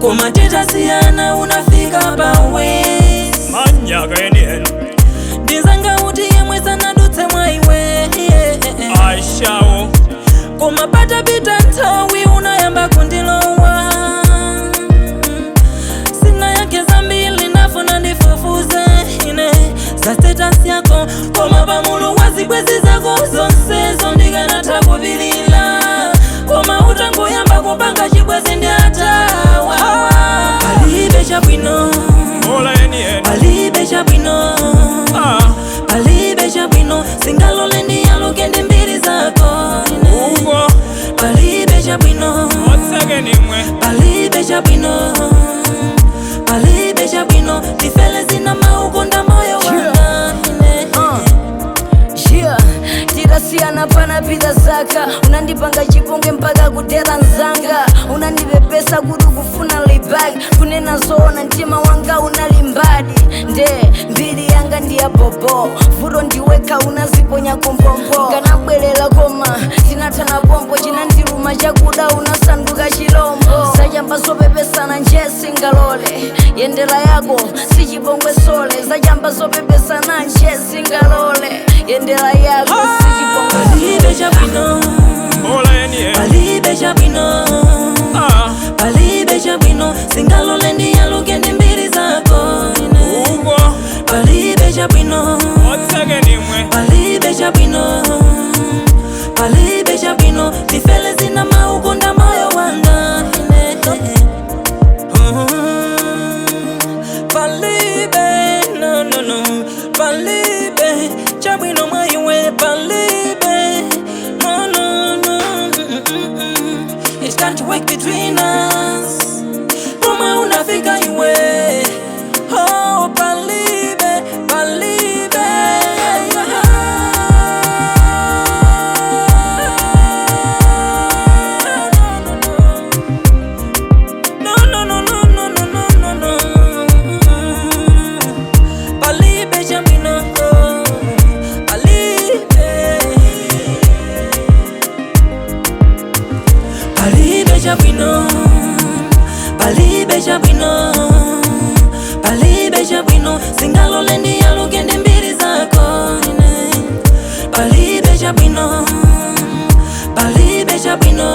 Koma titasiyana unafika pawe. Manyaka enieni. Ndizanga uti yemwe sanadutse mwa iwe. Aishawo. Koma patapita nthawi unayamba kundilowa. Sina yake zambili ndafuna ndifufuze ine za status yako. Koma pamulu wa zibwezi zako zonsezo ndikanatha kupilira. Koma utangoyamba kupanga chibwezi ndi atawa. Palibe chabwino. Mbola enieni. Palibe chabwino. Ah. Palibe chabwino. Singalole ndiyaluke ndi mbiri zako ine. Uko. Palibe chabwino. Otsekeni mwe. Palibe chabwino. Palibe chabwino. Ndifele zina maukonda moyo wanga ine. Yeah, tirasiyana panapita zaka. Unandipanga chiponge mpaka kutera nzanga. Unandipepesa kuti kufuna libaki. Kunena zoona mtima wanga unalimbadi. Nde mbiri yanga ndiyabobo. Vuto ndiweka unaziponya kumpompo. Kanabwerera koma tinathana pompo. Chinandiruma chakuda unasanduka chilombo. Zachamba zopepesana nje singalole. Yendera yako sichipongwe sole. Zachamba zopepesana nje singalole. Yendera yako sichipongwe. Palibe chabwino. Mbola enieni. Palibe chabwino. Ah. Palibe chabwino. Singalole ndiyaluke ndi mbiri zako ine. Uko. Palibe chabwino. Otsekeni mwe. Palibe chabwino. Palibe chabwino. Ndifele zina maukonda moyo wanga ine. Palibe, no, no, no. Palibe chabwino mwa iwe. Palibe, no, no, no. It can't work between us. Pomwe unafika iwe. Oh, palibe, palibe. No, no, no, no, no, no, no, no, no. Palibe chabwino. Palibe. Palibe chabwino. Palibe chabwino. Palibe chabwino. Singalole ndiyaluke ndi mbiri zako ine. Palibe chabwino. Palibe chabwino.